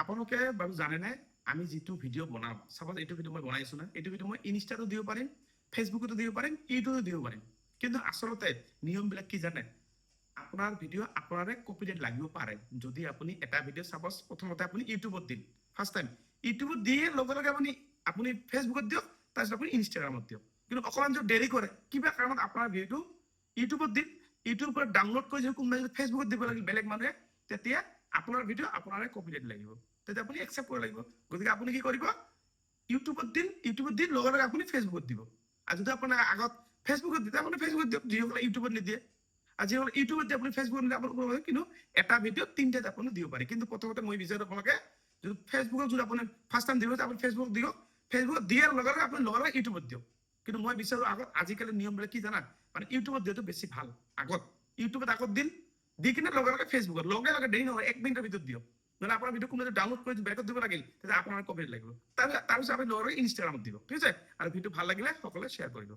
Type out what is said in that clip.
আপোনালোকে বাৰু জানেনে, আমি যিটো ভিডিঅ' বনাম, চাপ'জ এইটো ভিডিঅ' মই বনাইছো না, এইটো ভিডিঅ' মই ইনষ্টাতো দিব পাৰিম, ফেচবুকতো দিব পাৰিম, ইউটিউবতো দিব পাৰিম। কিন্তু আচলতে নিয়মবিলাক কি জানে? আপোনাৰ ভিডিঅ' আপোনাৰে কপিৰাইট লাগিব পাৰে যদি আপুনি এটা ভিডিঅ' চাপ'জ প্ৰথমতে আপুনি ইউটিউবত দিল, ফাৰ্ষ্ট টাইম ইউটিউবত দিয়ে লগে লগে আপুনি ফেচবুকত দিয়ক, তাৰপিছত আপুনি ইনষ্টাগ্ৰামত দিয়ক। কিন্তু অকণমান যদি দেৰি কৰে, কিবা কাৰণত আপোনাৰ ভিডিঅ'টো ইউটিউবত দিল, ইউটিউবৰ পৰা ডাউনলোড কৰি যদি কোনোবাই যদি ফেচবুকত দিব লাগিল বেলেগ মানুহে, তেতিয়া আপোনাৰ ভিডিঅ' আপোনাৰে কপিৰাইট লাগিব। তেতিয়া আপুনি একচেপ্ট কৰিব লাগিব। গতিকে আপুনি কি কৰিব? ইউটিউবত দিল, ইউটিউবত দি লগে লগে আপুনি ফেচবুকত দিব। আৰু যদি আপোনাৰ আগত ফেচবুকত দিয়ে, আপুনি ফেচবুকত দিয়ক, যিসকলে ইউটিউবত নিদিয়ে। আৰু যিসকলে ইউটিউবত দিয়ে, আপুনি ফেচবুকত নিদিয়ে, আপুনি, কিন্তু এটা ভিডিঅ' তিনিটাত আপুনি দিব পাৰে। কিন্তু প্ৰথমতে মই বিচাৰোঁ, আপোনালোকে যদি ফেচবুকত যদি আপুনি ফাৰ্ষ্ট টাইম দিব, আপুনি ফেচবুকত দিয়ক। ফেচবুকত দিয়াৰ লগে লগে আপুনি লগে লগে ইউটিউবত দিয়ক। কিন্তু মই বিচাৰোঁ আগত, আজিকালি নিয়মবিলাক কি জানা, মানে ইউটিউবত দিয়াটো বেছি ভাল। আগত ইউটিউবত আগত দিল, দি কিনে লগে লগে ফেচবুকত লগে লগে, দেৰি নহয়, 1 মিনিটৰ ভিতৰত দিয়ক। নহ'লে আপোনাৰ ভিডিঅ' কোনোবাই ডাউনলোড কৰি বেলেগত দিব লাগিল, তেতিয়া আপোনাৰ কপিৰাইট লাগিব। তাৰপিছত আপুনি লগে লগে ইনষ্টাগ্ৰামত দিব, ঠিক আছে? আৰু ভিডিঅ' ভাল লাগিলে সকলোৱে শ্বেয়াৰ কৰিব।